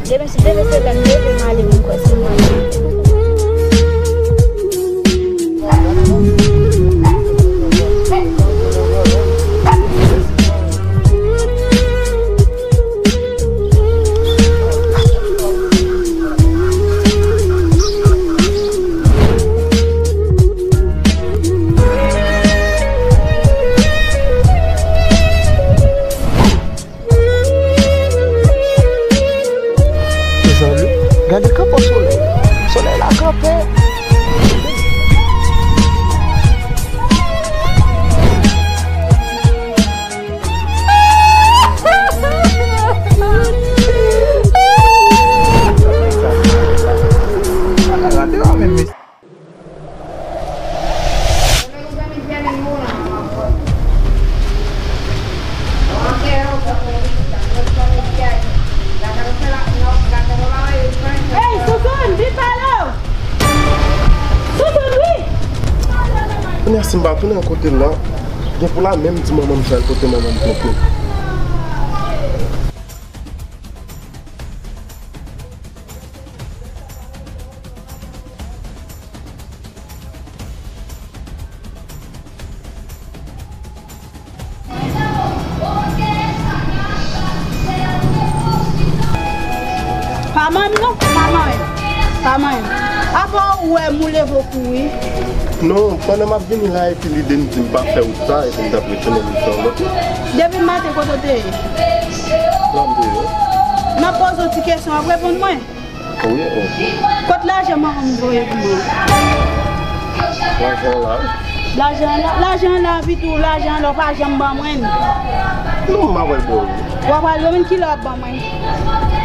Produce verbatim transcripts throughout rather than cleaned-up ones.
Demen si Dye vle, se lè m leve m ale pou m kwè si m wè. Mezanmi, gade kanpe solèy la. Solèy la kanpe. Hey, Sousoun, vin pale w! Sousoun, wi! Kounye a, si m pa tounen kote l la, gen pou l a menm di manman m sa l pote manman m twonpe. Pa manyen m non, pa manyen m. Pa manyen m. Apa w wè m ou leve w kouri? Non, pandan m ap vini la epi lide m di m pa fè wout sa epi m t ap retounen m fè yon lòt wout. Depi maten kote w te ye? La m te ye. M ap poze w ti kesyon, w ap reponn mwen? Wi, wi. Kot lajan manman m voye pou mwen? Lajan an la. Lajan an la, lajan an la, epi tou lajan an la, w pa janm ban mwen l. Non, m ap al ba w li. W ap al ban mwen l, kilè w ap ban mwen l?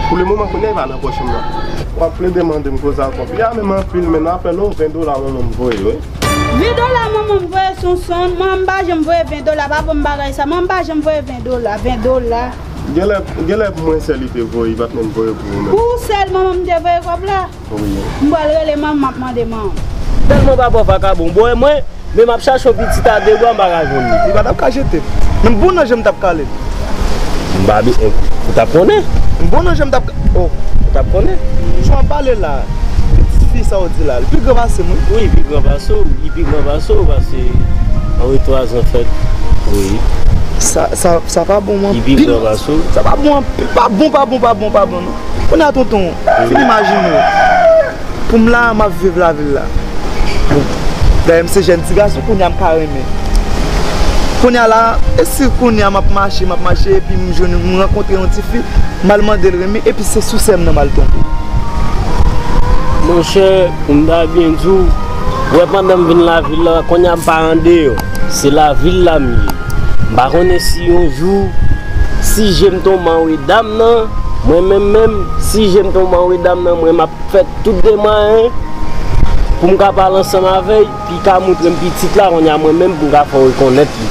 Pou le moman, kounye a, li pa nan pòch mwen la. W ap plede mande m koze ak konpli a, menm anpil, men nan apèl ou, ven dola manman m voye, wi. Ven dola manman m voye, Sonson, manman m pa janm voye ven dola, pa ban m bagay sa, manman m pa janm voye ven dola, ven dola. Genlè, genlè pou mwen sèl li te voye, li pa t menm voye pou ou menm. Pou ou sèl manman m te voye kòb la? Wi. M pral rele manman m, m ap mande manman m. Tèlman papa w vakabon, bò mwen, men m ap chache yon pitit a de bra, m pa ka jwenn li. Li pa t ap ka jete m. Menm bon nan je m t ap kale l. M pa bi-, ou t ap konnen? M bon nan je m t ap ka-, oh. Ou t ap konnen? Jan w ap pale la, fi sa w di la, li pi gran pase m, wi. Wi, li pi gran pase w. Li pi gran pase w, pase ann wi twa zan fèt. Wi. Sa, sa, sa pa bon, anpil. Li pi gran pase w. Sa pa bon, anpil. Pa bon, pa bon, pa bon, pa bon, non. Kounye a, tonton, fin imajine w. Pou m la, m ap viv lavil la. Bon. Dayè, m se jèn ti gason, kounye a, m ka renmen. Kounye a la, e si kounye a, m ap mache, m ap mache, epi m jwenn, m rankontre yon ti fi, m al mande l renmen, epi se sou sè m nan m al tonbe. Monchè, pou m ta byen di w, wè pandan m vin lavil la, kounye a m pa andeyò. Se lavil la m ye. M pa konnen si yon jou, si je m tonbe anwe dam nan, mwen menm menm, si je m tonbe anwe dam nan, mwen m ap fè tout de mwayen pou m ka pale ansanm avè l, pou l ka montre m pitit la, kounye a mwen menm pou m ka fè w rekonèt li.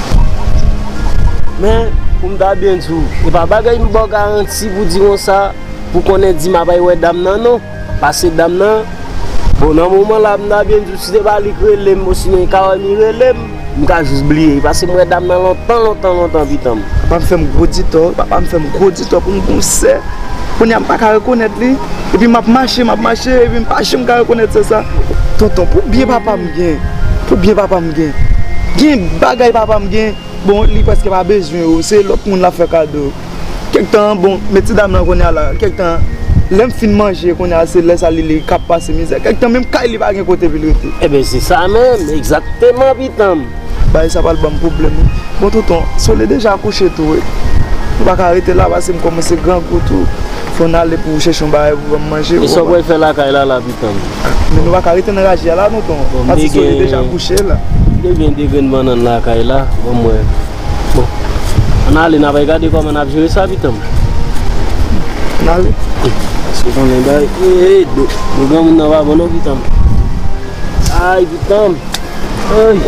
Men, pou m ta byen di w, e pa bagay m ba w garanti pou di konsa, pou konnen di m ap al wè dam nan, non. Pase dam nan, bon, nan moman la, m ta byen di w, si se pa li k rele m, osinon li ka wè m, li rele m, m ka jis bliye. Pase m wè dam nan lontan, lontan, lontan, pitan m. Papa m fè m gwo di tò, papa m fè m gwo di tò pou m gon sè. Kounye a, m pa ka rekonèt li. Epi m ap mache, m ap mache, epi m pa janm ka rekonèt sè sa. Tonton, pou byen papa m gen, pou byen papa m gen, gen bagay papa m gen, bon, li prèske pa bezwen yo, se lòt moun l ap fè kado. Kèk tan, bon, men ti dam nan kounye a la, kèk tan, lè m fin manje, kounye a, se lè sa li, li k ap pase mizè. Kèk tan, menm kay li pa gen kote pou l rete. Eben, se sa menm, egzakteman, pitan m. Bagay sa pral ban m pwoblèm, wi. Bon, tonton, Sole deja kouche tou, wi. Nou pa ka rete la, paske m kòmanse grangou tou. Fò n ale pou chèche yon bagay pou ban m manje. E sa w pral fè lakay la, la, pitan m? Men nou pa ka rete nan raje a la, tonton. Bon, m te gen, m te gen de grenn bannann lakay la. Bon, mwen. Bon. Ann ale, n a pral gade kòman n ap jere sa, pitan m. Ann ale. Paske konnen bagay, e, e, do, do granmoun nan pa bon non, pitan m. Ay, pitan m. Ay.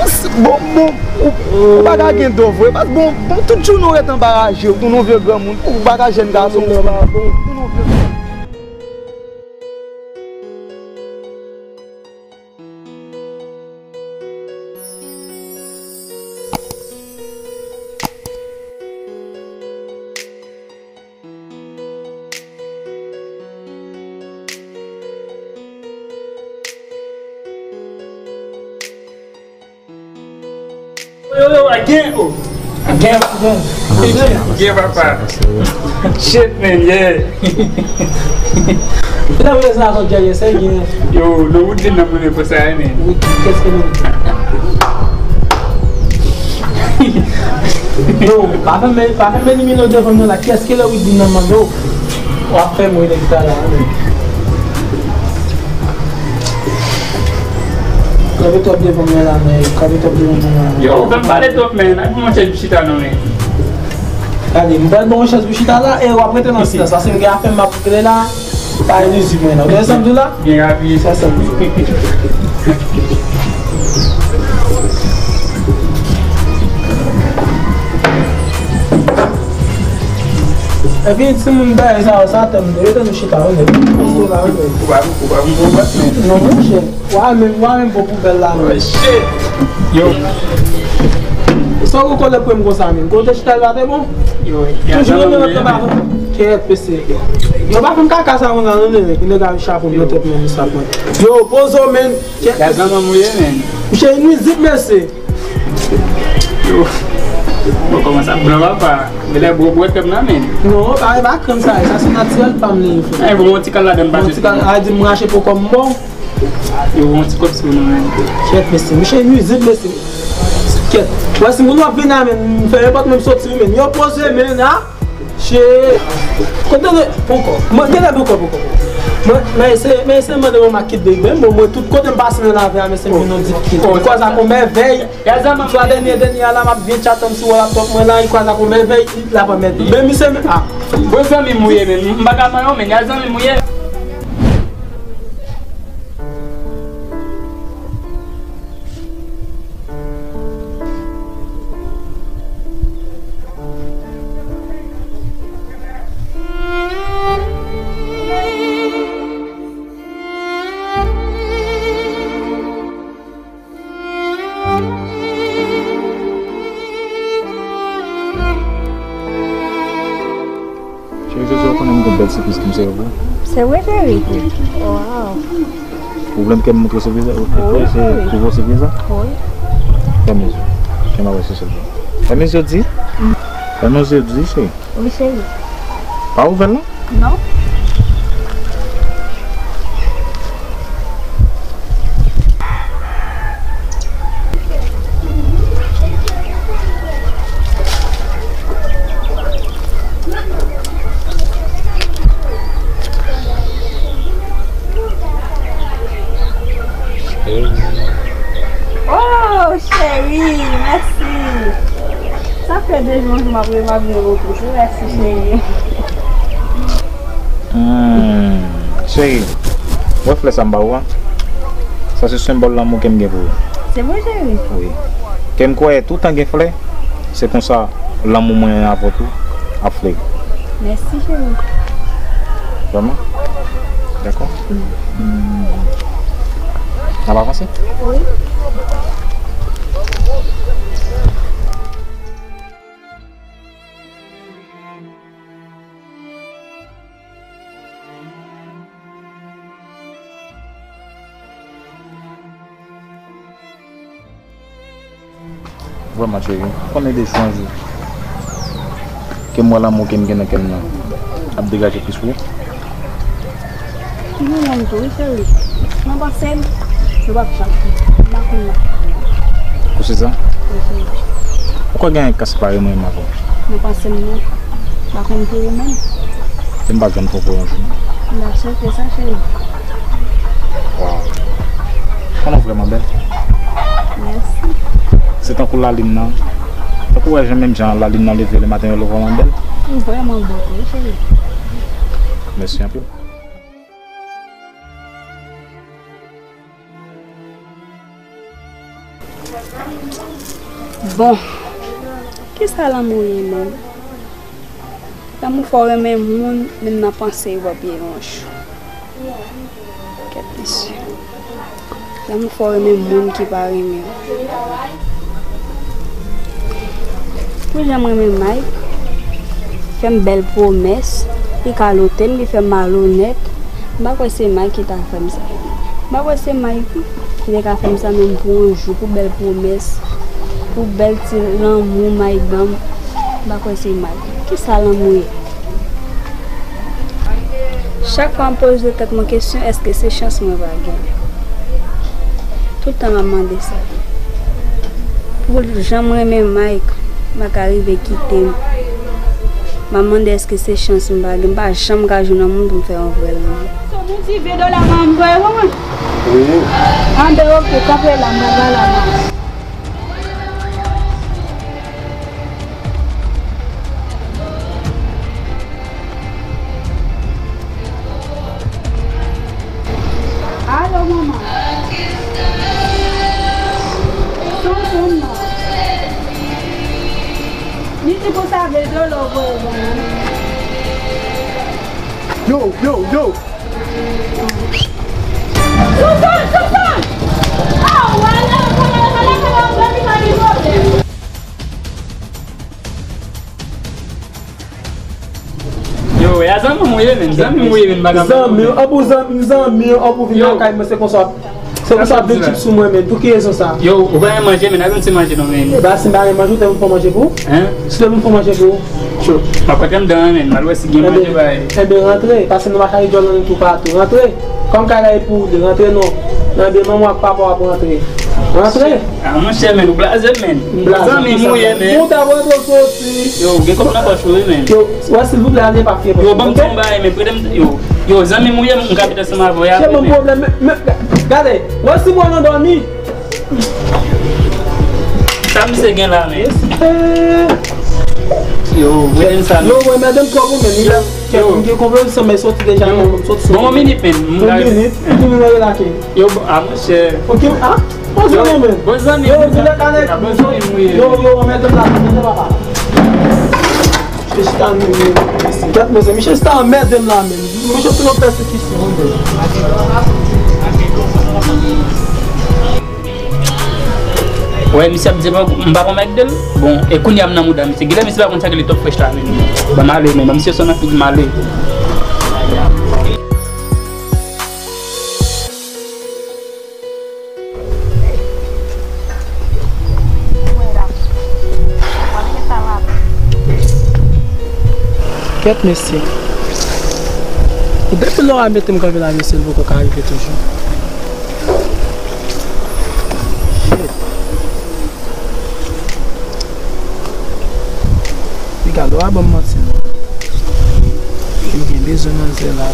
Bon, bon, ou, ou pa ka gen do vre. Bon, bon, tout jounen w ret anba raje, ou tounen yon vye granmoun, ou pa ka jèn gason. Granmoun nan pa bon. Tounen yon vye granmoun. Yo, yo, again, oh. Again. Again, papa. Shit, man, yeah. Kite mwen sa sot dèyè, se gen. Yo, nou wout vin nan mwen pou sa, men. Wi, kèske nou? Yo, pa fè men, pa fè men ni milo devan mwen la. Kèske le wout vin nan mwen, yo? W ap fè mwen lè ki ta la, men. Kanpe twòp devan mwen la, men. Kanpe twòp devan mwen la. Yo, ou fè m pale twòp, men. Ak mwen chèz pou chita non, men. Gade, m pral ba w yon chèz pou chita la, e w ap rete nan silans, paske m gen afè m ap regle la. Pa ilizi mwen, non. Ou tande sa m di w la? Byen rapi. Sa sa m di. Epi, timoun bagay sa yo, sa tèm de, rete nou chita, wi, nèg. Poze la, wi, nèg. Ou pa, ou pa, ou pa, ou pa. Non, monchè. Wa menm, wa menm pou poubèl la, non. Oh, shit. Yo. Sa ou kole pou m konsa, menm. Kote chita la, te bon? Yo, toujou renmen rantre ba. Kèt, pese. Yo, pa fè m kaka sa konsa, non, nèg. Nèg a chapo nan tèt mwen, sa pran. Yo, poze w, menm. Kèt. Gaz nan mouye, menm. Mouche nwizib, mesye. Yo. Bon, kòman sa blan papa? Genlè bro bwè kè m nan, men. Non, pa, pa krann sa, sa se natirèl pa m li, frè. Ay, bon, yon ti kal ladan m pase. Yon ti kal, a di m rache pou kòm bon. Yo, yon ti kòb sou nou, men. Kèt, mesye, mouche nwizib, mesye. Kèt. Wè, si moun w ap vin la, men, m fè nenpòt, men m soti, men. Yo, poze, men, a. Che. Kote de poko. Mwen genlè poko poko. Mwen, men se, men se mande mwen makit de ben, bon, mwen tout kote m pase nan lavi a, men se moun nou di ki. Li kwaze ak yon mèvèy. Swa dènye, dènye a la, m ap byen tchat ansanm sou laptop mwen la, li kwaze ak yon mèvèy, li la pa mèt. Men misye, men, a. Bon zanmi m ou ye, men. M pa ka manyen w, men. Zanmi m ou ye. Cheri, jodi a w konnen m gen bèl sipriz pou m sèvi w. Se vre, cheri? Wi. Waw. Ou vle m ke m montre sipriz la? Wi, cheri. Ou vle sipriz la? Wi. Fèmen je w. Ke m ap wè si se vre. Fèmen je w di. Fèmen je w di, cheri. Wi, cheri. Pa ouvè l non? Non. Oh, cheri, mèsi. Sa fè de jou, yon jou m ap reve avè w tou. Mèsi, cheri. Hmm, cheri, wè flè sa m ba ou a? Sa se senbòl lanmou ke m gen pou ou. Se vre, cheri? Wi. Ke m kwè toutan gen flè, se konsa lanmou mwen avè w tou ap fleri. Mèsi, cheri. Vrèman? Dakò? Wi. Hmm. N ap avanse? Wi. Vrèman, cheri, konnen de jou an jou ke m wè lanmou ke m gen nan kè m nan ap degaje plis pou ou. Mwen menm tou, wi, cheri. Nan panse m, nou p ap janm. M pa konn nan. Ou se sa? Wi, cheri. Ou kwè gen yon ka separe mwen menm avè w? Nan panse m, non. M pa konn pou ou menm. E m p ap janm twonpe w yon jou. M ap swete sa, cheri. Waw. Konnen w vrèman bèl. Mèsi. Se tankou lalin nan. Tankou w wè jan menm jan lalin nan leve lè maten, yo lè w vrèman bèl. Ou vrèman bèl, wi, cheri. Mèsi anpil. Bon, kisa lanmou ye menm? Lanmou fè w renmen moun, menm nan panse yo p ap ye yon jou. Kèt mesye. Lanmou fè w renmen moun ki pa renmen w. Pou jan m renmen Mike, fè m bèl pwomès, li kalote m, li fè m malonèt. M pa kwè se Mike ki ta fè m sa. M pa kwè se Mike ki te ka fè m sa menm pou yon jou, pou bèl pwomès. Pou bèl ti lanmou Mike ban m, m pa kwè se mal. Kisa lanmou ye? Chak fwa m poze tèt mwen kesyon, èske se chans mwen pa gen? Tout tan m ap mande sa. Pou jan m renmen Mike, m pa ka rive kite m. M ap mande èske se chans m pa gen. M pa janm ka jwenn yon moun pou m fè yon vrè lanmou. Sou moun ti ve dola m voye pou mwen. Wi. Anben, oke, kanpe la, m pral la, m. Alo, manman. Sonson nan. Li di pou sa ve dola w voye ban mwen. Yo, yo, yo! Souson, Souson! Oh, wala, wala, wala, wala, wala, wala, wala. Yo, ya zanmi m ou ye, menm. Zanmi m ou ye, menm, pa ka. Zanmi, an pou zanmi, zanmi, an pou vin lakay mwen, se konsa. Se pou sa ap vin chip sou mwen, men. Pou ki rezon sa? Yo, ou pa gen manje, men, ap yon ti manje non, men. E ba, si m pa gen manje, ou te vin fè manje pou ou? Hein? Si te vin fè manje pou ou? Cho. M ap kontan m dan, men. M al wè si gen manje, bay. Enben, rantre. Pase nou pa chache djòl nan nou toupatou. Rantre. Kòm kay la e pou ou de, rantre non. Nan de manman w ak papa w ap rantre. Rantre. Ah, monchè, men, ou blaze, men. M blaze. Zanmi m ou ye, men. Ou ta rantre soti. Yo, gen kòb nan pòch ou, wi, men. Yo, wè, silvouplè, ale pa fye. Yo, ban m di yon bagay, men, prete m, yo. Yo, zanmi m ou ye, m ka met ansanm avè w, ya, men. Ban m pwoblèm, men, men, gade, wè si mwen nan dòmi. Sa misye gen la, men? Respè. Yo, wè sa. Yo, wè, madanm twò bon, men, li la. Yo. M gen konvèsasyon, men soti deja, non, m soti. Bon, yon minit, men. Yon minit, yon minit, wè la ke. Yo, bon, ah, monchè. Ok, ah, bon, zanmi, men. Bon, zanmi. Yo, di la kanèk. Bon, zanmi, wi. Yo, yo, anmède m la, anmède papa. Misye chita, men, men, men, men, gad, mezanmi, misye chita anmède m la, men. Misye sou yon pèsekisyon, men. Wè, misye ap di, m pa konn Mike de l. Bon, e kounye a m nan mouda misye. Genlè misye pa konn sa ki li top fresh la, men. Ban m ale, men. Ban misye son nan figi m ale. Kèt, mesye. Depi lè w a mete m kanpe la, mesye, l poko ka rive toujou. Shit. Piga lò a ban m manti non. M gen bezwen manzè la.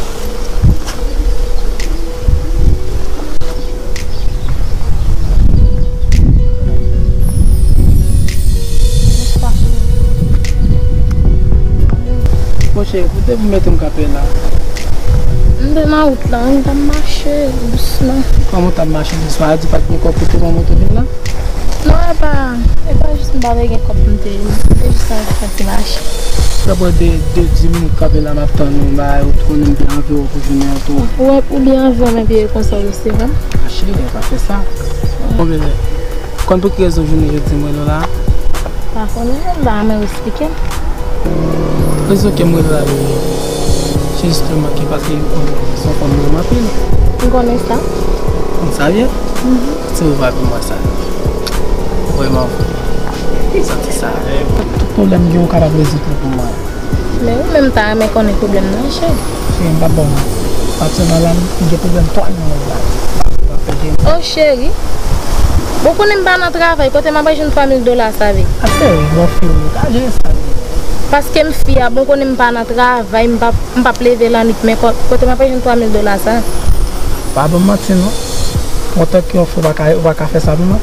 Monchè, kote pou mete m kanpe la? M te nan wout la, m t ap mache dousman. Kòman w t ap mache dousman? A di pa t gen kòb pou te pran moto vin la? Non, e pa, e pa jis m pa t gen kòb pou m te, se jis yon ti mache. Sa pran de, de di minit kanpe la, m ap tann ou, m ba ou, ou konnen m byen anvi w pou jounen an tou. Ou, ou byen anvi w, men byen konsa w resevwa m. A cheri, pa fè sa. Bon, bebe, konn pou ki rezon jounen jodi m rele w la? Pa konnen, m pa renmen w esplike m. Rezon ke m rele w la, bebe, se jisteman ke paske ou konnen se yon fanm m renmen anpil. M konnen sa. Konn sa byen? Mhm. Ti rev avè mwen sa. Vrèman, m santi sa. Tout pwoblèm gen, ou kapab rezoud li pou mwen. Men ou menm ta renmen konnen pwoblèm nan, cheri. Cheri, m p ap ba w manti. Patnè m la, m gen pwoblèm twa mil dola. M ap fè jere. Oh, cheri. Bon, konnen m pa nan travay, kote m ap jwenn twa mil dola sa, ve? A cheri, bon fi, ou ka jere sa, ve. Paske m fi a, bon, konnen m pa nan travay, m p ap, m p ap leve lannwit, men ko-, kote m ap jwenn twa mil dola sa? Pa ban m manti, non. Antanke yon fi, ou pa ka, ou pa ka fè sa pou mwen.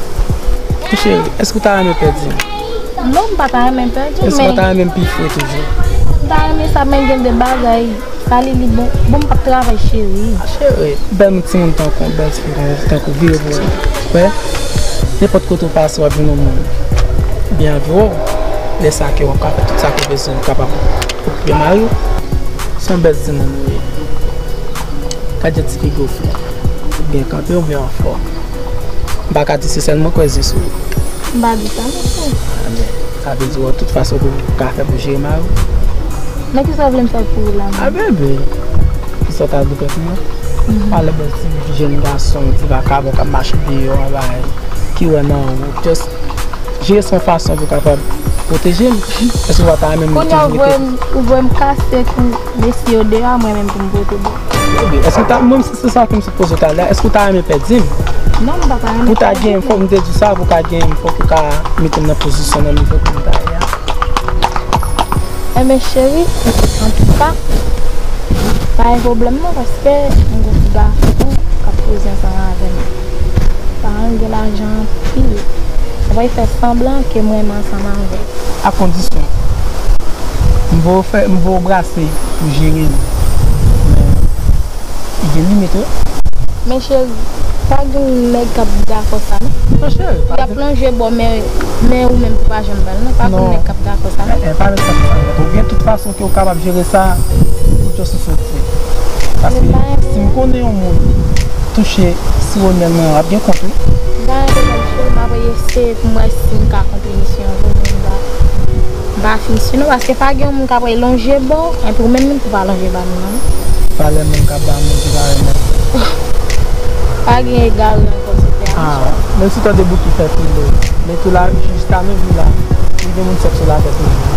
Cheri, èske ou ta renmen pèdi m? Non, m pa ta renmen pèdi w, men. Èske w ta renmen m pifre toujou? M ta renmen sa, men gen de bagay. Sa li, li bon. Bon, m p ap travay, cheri. A, cheri, bèl moun, timoun tankou w, bèl timoun tankou w, vire pou ou. Wè, nenpòt kote w pase, w ap jwenn yon moun byen anvi w. Lè sa ke w ap ka fè tout sa ke w bezwen, ou kapab okupe mari w. Se yon bèl timoun ou ye. Gad jan ti figi w fè. Ou byen kanpe, ou byen anfòm. M pa ka di se sèl mwen kwè zye sou ou. M pa di sa non, frè. A, men, sa vle di w tout fason pou w ka fè pou jere mari w. Men kisa w vle m fè pou ou la menm? A, bebe, kisa w ta vle fè pou mwen? Mhm. Pale bèl ti jèn gason, ti vakabon k ap mache deyò a, bagay, ki wè nan ou, just Jere sa yon fason pou w kapab pwoteje m. Èske w pa ta renmen m toujou rete? Kounye a ou voye m, ou voye m kase kou mesye yo deyò, mwen menm pou m pote bò. Ebyen, èske w ta, mwen, se sa ke m sot poze w talè a, èske w ta renmen pèdi m? Non, m pa ta renmen pèdi w. Pou w ta gen, fòk m te di w sa, pou w ka gen, fòk ou ka mete m nan pozisyon nan nivo ke m ta ye a. Enben, cheri, antouka, pa gen pwoblèm non, paske m gon ti gason k ap koze ansanm avè m. Paran l gen lajan anpil. Ou pral fè sanblan ke m renmen ansanm avè l. A kondisyon. M vo fè, m vo brase pou jere l. Men, li gen limit, wi. Men cheri, pa gen nèg k ap dakò sa, non. Non, cheri, y ap lonje bò, men, men ou menm, ou pa janm ba l, non. Pa gen nèg k ap dakò sa, non. Eh, eh, pa met sa nan tèt ou. Gen tout fason ke w kapab jere sa, pou w soti. Paske si m konnen yon moun touche siro myèl mwen an, w ap gen kont, wi. M pa gen pwoblèm, cheri, m ap eseye pou m wè si m ka konpli misyon an pou mwen ba. M pa fin si non, paske pa gen yon moun k ap lonje ba w, epi ou menm menm tou pa lonje ba m non. Valè moun k ap ba moun ki pa renmen. Pa gen egare ankò sou tè a. Ah, menm si w tande bout ki fè pile. Men tou la, jis ta nou di la, li gen moun sòt sou latè toujou.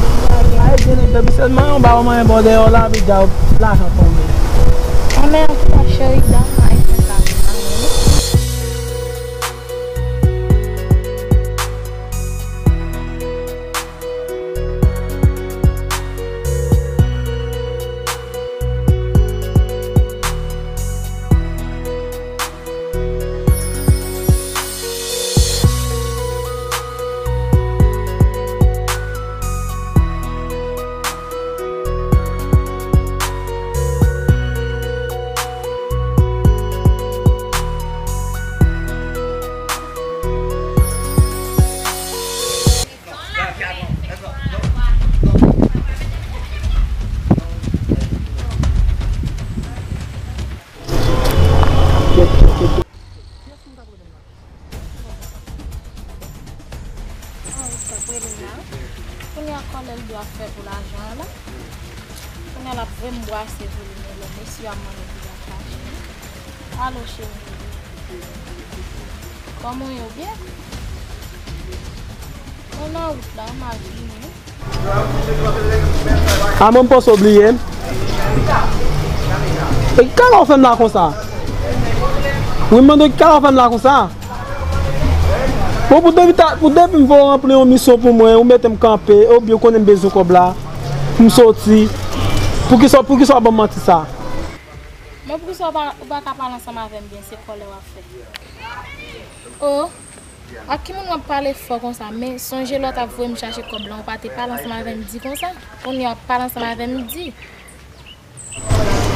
Ay, gen nèg depi sèlman yon ba w manyen bò dèyè w la, epi dja lajan tonbe. Anmè, antouka, cheri, dam, ay, fè sa pou mwen. Kounye a kòlè l dwe ap fè pou lajan an la. Kounye a l ap voye m brase pou li, men lè mesye a mande pou l al chache li. Alo, cheri. Kòman w ye, ou byen? Mwen nan wout la, m ap vini. A mwen, m panse w bliye m. E ki kaka w fè m la konsa? Wi, m mande w ki kaka w fè m la konsa? Bon, pou depi ta, pou depi m voye w ranpli yon misyon pou mwen, ou mete m kanpe, oubyen ou konnen m bezwen kòb la, pou m soti. Poukisa, poukisa w ap ban m manti sa? Men poukisa w pa, ou pa ka pale ansanm avè m byen, se kòlè w ap fè? O, ak ki moun w ap pale fò konsa? Men sonje lè w t ap voye m chache kòb la, ou pa te pale ansanm avè m di konsa? Kounye a w ap pale ansanm avè m di.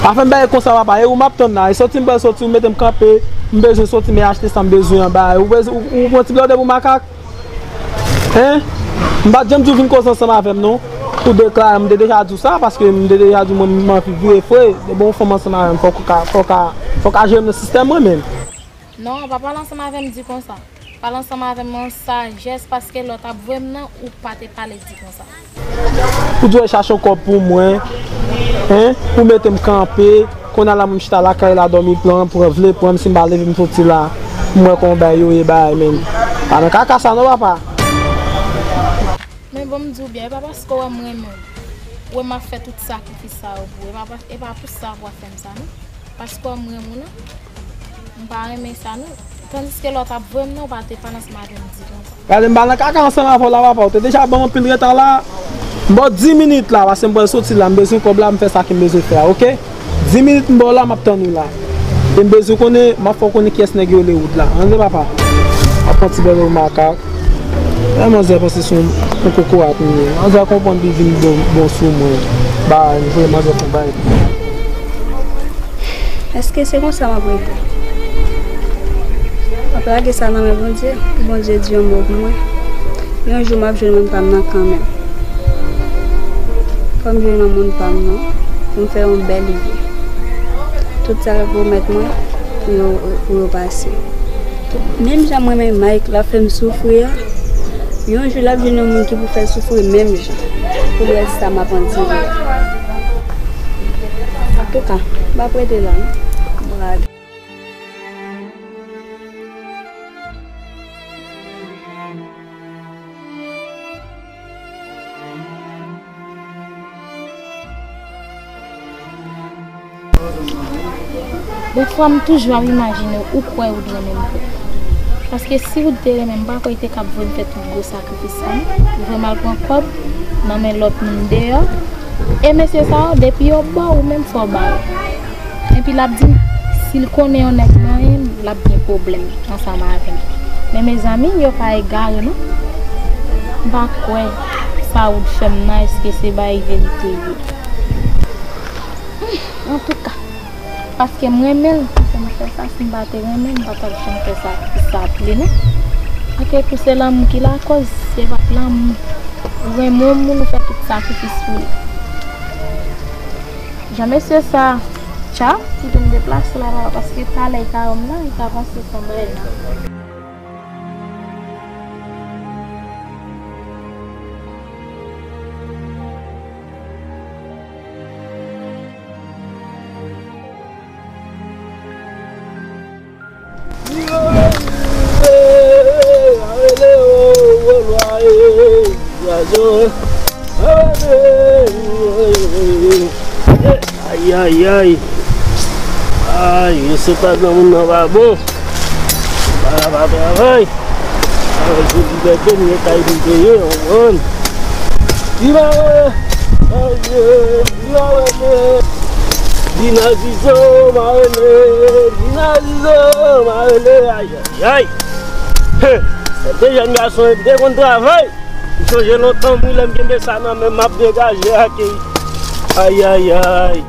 Pa fè m bagay konsa, papa. E ou m ap tann la. E soti m pral soti, ou mete m kanpe. M bezwen soti, men achte sa m bezwen an ba. Ou, ou, ou pran ti blòdè pou makak? Hen? M pa t janm di w vin koze ansanm avè m, non. Ou deklare, m te deja di w sa, paske m te deja di w mwen, m anvi vire fre. Depi yon fanm ansanm avè m, fòk ou ka, fòk ou ka, fòk ou ka jere m nan sistèm mwen menm. Non, pa pale ansanm avè m di konsa. Pale ansanm avè m an sajès, paske lè w t ap voye m nan, ou pa te pale di konsa. Ou di w al chache yon kòb pou mwen, hen? Ou mete m kanpe, kounye a la mwen m chita lakay la dòmi, pran, pran, vle pran m, si m pa leve m soti la, m wè kòman bagay yo ye, bagay, men. Pa nan kaka sa non, papa. Men bon, m di w byen, e pa paske w wè m renmen w, w wè m ap fè tout sakrifis sa yo pou ou, e pa, e pa pou sa pou w ap fè m sa non. Paske w wè m renmen w non. M pa renmen sa non. Tandiske lè w t ap voye m nan, ou pa te pale ansanm avè m di konsa. Gade, m pa nan kaka ansanm avè w la, papa. Ou te deja ban m anpil reta la. M ba w dis minit la, paske m pral soti la. M bezwen kòb la, m fè sa ke m bezwen fè a, oke? Dis minit m ba w la, m ap tann ou la. E m bezwen konnen, m ap fè w konnen kiyès nèg yo rele Wood la. Tande, papa. M ap pran ti bèl makak. E manzè panse se yon, yon kokorat m ye. Manzè konprann li vin bon, bon sou mwen. Bay, m voye manzè fè bay. Èske se konsa m ap rete? M ap lage sa nan men Bondye, pou Bondye di yon mo pou mwen. Yon jou m ap jwenn moun pa m nan kanmenm. Fò m jwenn yon moun pa m nan, pou m fè yon bèl vi. Tout sa yo pwomèt mwen, pou yo, pou yo pase. Menm jan mwen menm Mike la fè m soufri a, yon jou l ap jwenn yon moun ki pou fè l soufri menm jan. Pou l wè sa m ap andire a. Antouka, m ap rete la non. Brad. Dèfwa m toujou ap imajine w, ou kwè ou t renmen m vre. Paske si ou te renmen m, m pa kwè w te kab voye m fè tout gwo sakrifis sa non. Ou voye m al pran kòb nan men lòt moun deyò. E mesye sa yo, depi yo ba w, ou menm fò w ba yo. Epi l ap di m, si l konnen yon nèg manyen m, l ap gen pwoblèm ansanm avè m. Men mezanmi, yo pa egare non. M pa kwè sa ou t fè m nan, èske se bay verite vre? Hmm, antouka, paske m renmen l ki fè m fè sa, si m pa te renmen l, m pa t ap janm fè sakrifis sa pou li non. Apre tou, se lanmou ki lakòz, se pa t lanmou. Ou renmen yon moun, ou fè tout sakrifis pou li. Jan mesye sa tcha, kite m deplase la papa, paske talè li ka wè m nan, li ka panse se yon bagay nan. Ay, ay, ay. Ay, yo se pa granmoun nan pa bon. Pa la pa travay. Ay, se libète m gen kay pou peye, w konprann? Di mare, mare, di mare, di mare, di nan zizon, mare, di nan zizon, mare, ay, ay, ay. Heh, se te jèn gason, te konn travay. M sonje lontan, mwen, lè m kenbe sa nan men m, m ap degaje ak. Ay, ay, ay.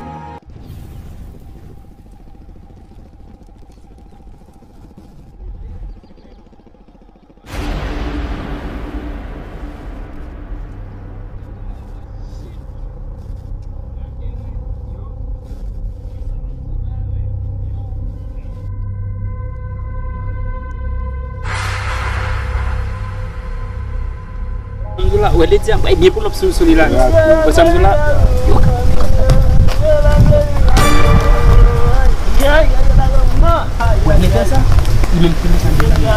Samzoula, wè ledi a, bay byen pulòp sou, sou li la. Wè Samzoula. Wè nèg sa? Li menm ki Samzoula.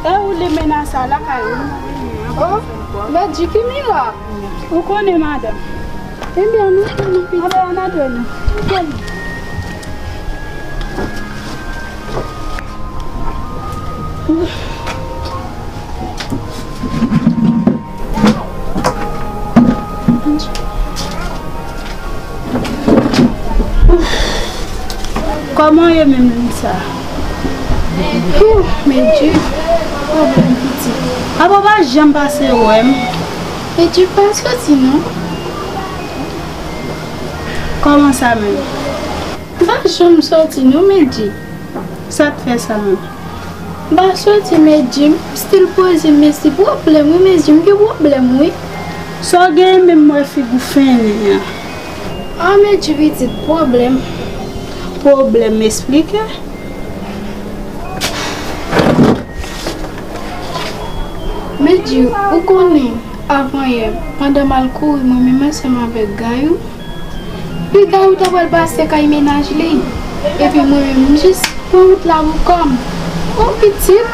E ou li mennaj sa lakay ou? Oh, Medji, ki mirak? Ou konnen, madanm. Ebyen, nou konnen pitit. Anben, ann antre nou. Kòman ye menm, Lisa? Hoo, Medji, pwoblèm pitit. Apa w pa janm pase wè m? Medji pa soti non. Kòman sa menm? M pa janm soti non, Medji. Sa k fè sa menm? M pa soti, Medji, m still poze m, men se pwoblèm wi, Medji, m gen pwoblèm wi. Sa w genyen menm, m wè figi w fennen an. Ah, Medji pitit, pwoblèm. Pwoblèm, esplike. Medji, ou konnen, avanyè, pandan m al kouri mwen menm ansanm avèk Gayou, Piga ou ta pral pase kay mennaj li. Epi mwen menm, m jis pran wout la pou kò m. On pitit,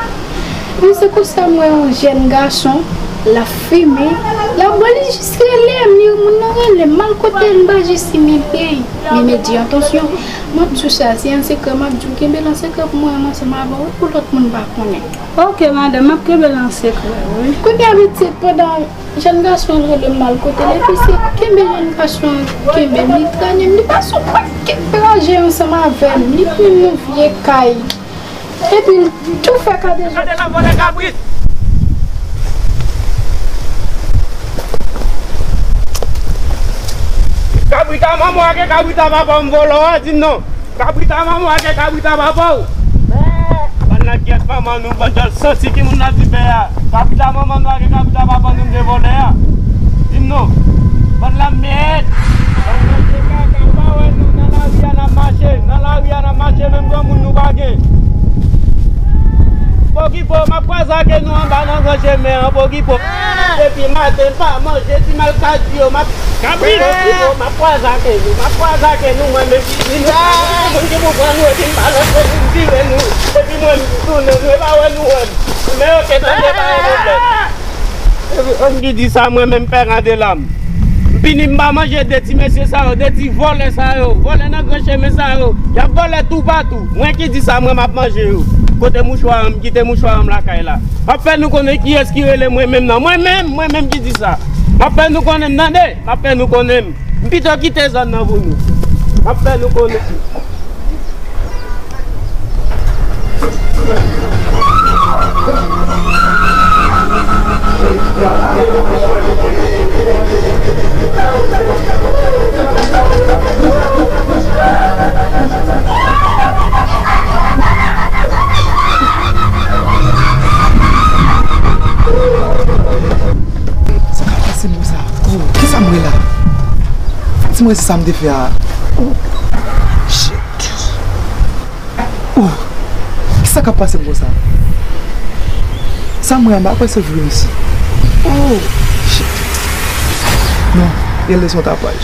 men se konsa m wè yon jèn gason, l ap fimen, l ap bwè, li jis rele m, li, moun nan rele m, m al kote l, m pa jis imilye. Men Medji, atansyon, M ap di w sa, se yon sekrè m ap di w. Kenbe l an sekrè pou mwen menm ansanm avè w, wi, pou lòt moun pa konnen. Ok, madanm, m ap kenbe l an sekrè, wi. Kounye a, pitit, pandan jèn gason an rele m al kote l, epi se kenbe jèn gason an kenbe m, li trennen m, li pase yon pakèt traje ansanm avè m, li vin yon vye kay. Epi l tou fè kade zòt. Gade la, vòlè kabrit! Kabrit a manman w ak kabrit a papa w m vòlè w a, di m non. Kabrit a manman w ak kabrit a papa w. Bann langyèt manman nou, bann djòl santi ki moun n ap di bè a. Kabrit a manman nou ak kabrit a papa nou m te vòlè a. Di m non. Bann lanmèd. Bann manje kaka, ou pa wè nou nan lari a n ap mache. Nan lari a n ap mache, menm granmoun nou pa gen. Pokipo, m ap kwaze ak nou anba nan gran chemen an, pokipo. Depi maten, m pa manje, ti malkadi yo, m ap Kabrit! Pokipo, m ap kwaze ak nou, m ap kwaze ak nou, mwen menm ki di nou, moun ki pou pran nou, epi m balanse nou, m vire nou, epi mwen menm m tounen nou, e pa wè nou wè m. Men ok, tande, pa gen pwoblèm. Epi, moun ki di sa, mwen menm pè Kandela m. M vini, m pa manje de ti mesye sa yo, de ti vòlè sa yo, vòlè nan gran chemen sa yo. Y ap vòlè toupatou. Mwen ki di sa, mwen m ap manje yo. Kote mouchwa an, m kite mouchwa an lakay la. M ap fè nou konnen kiyès ki rele mwen menm nan. Mwen menm, mwen menm ki di sa. M ap fè nou konnen m, tande. M ap fè nou konnen m. M pito kite zòn nan pou nou. M ap fè nou konnen. Sa k ap pase m konsa? Oh, kisa m wè la? Fò di mwen sa m te fè a. Oh, shit. Oh, kisa k ap pase m konsa? Sa m wè a, m pa kwè se vre, mesye. Oh, shit. Non, genlè se yon tapaj.